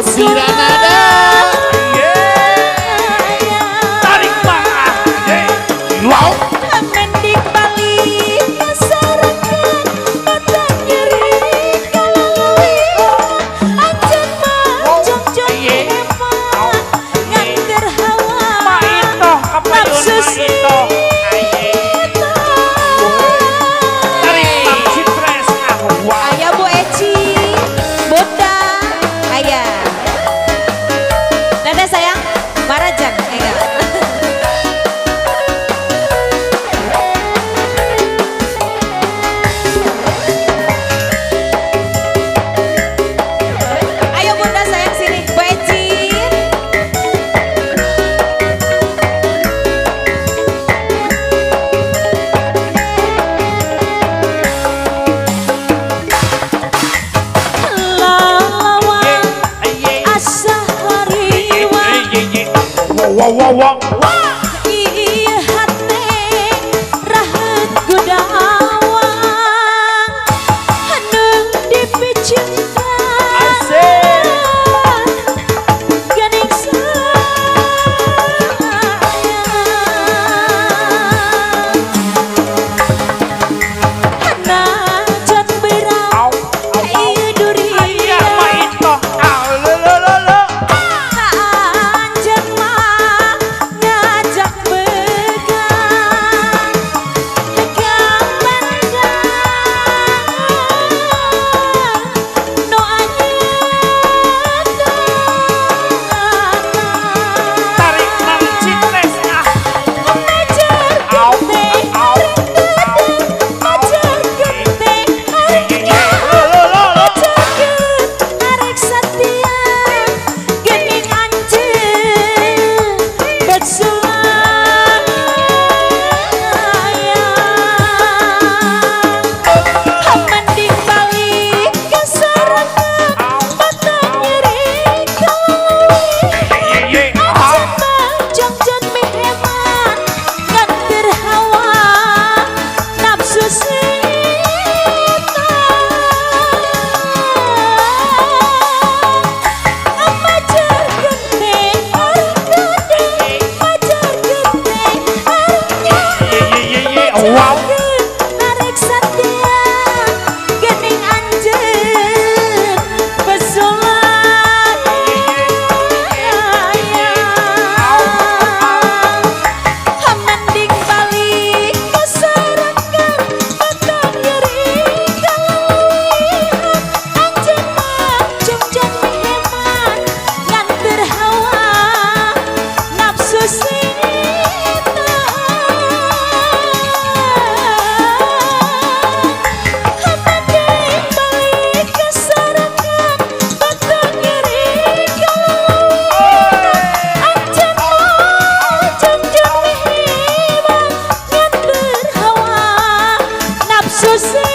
Siranada. Tarik bang ah. Wow. Mendik balik masyarakat batang nyeri kalalawihan anjeun mah jongjon hemat nganter hawa Maitoh kapayun nafsu maitoh. Tarik bang Citres ah. Wow. Ayah Bu Eci, Bunda, ayah. Dadah sayang, Marajan, enggak. Ayo Bunda sayang sini, Bu Eci. Lalawan asa hariwa Wow wow wow. Ieu hate raheut gudawang Hanung dipicinta Asik. Ganing sayang Najan berang ieu Iya durian maitoh. Ah lo lo lo lo. Anjeun mah ngajak begang Gamandang nu anyatana. Tarik bang Citres ah. Majarkeun teh arek dadan, majarkeun teh arek Lo lo lo lo. majarkeun arek satia geuning anjeun betsulayang. Mending balik ke sorangan batang nyeri kalalawihan anjeun mah jongjon miheman nganter hawa nafsu setan Majarkeun teh arek dadan, majarkeun teh arek Wow. arek satia geuning anjeun besulayang. Mending balik ke sorangan batang nyeri kalalawihan anjeun mah jongjon miheman nganter hawa nafsu setan Mending balik ke sorangan batang nyeri kalalawihan anjeun mah jongjon miheman nganter hawa nafsu setan.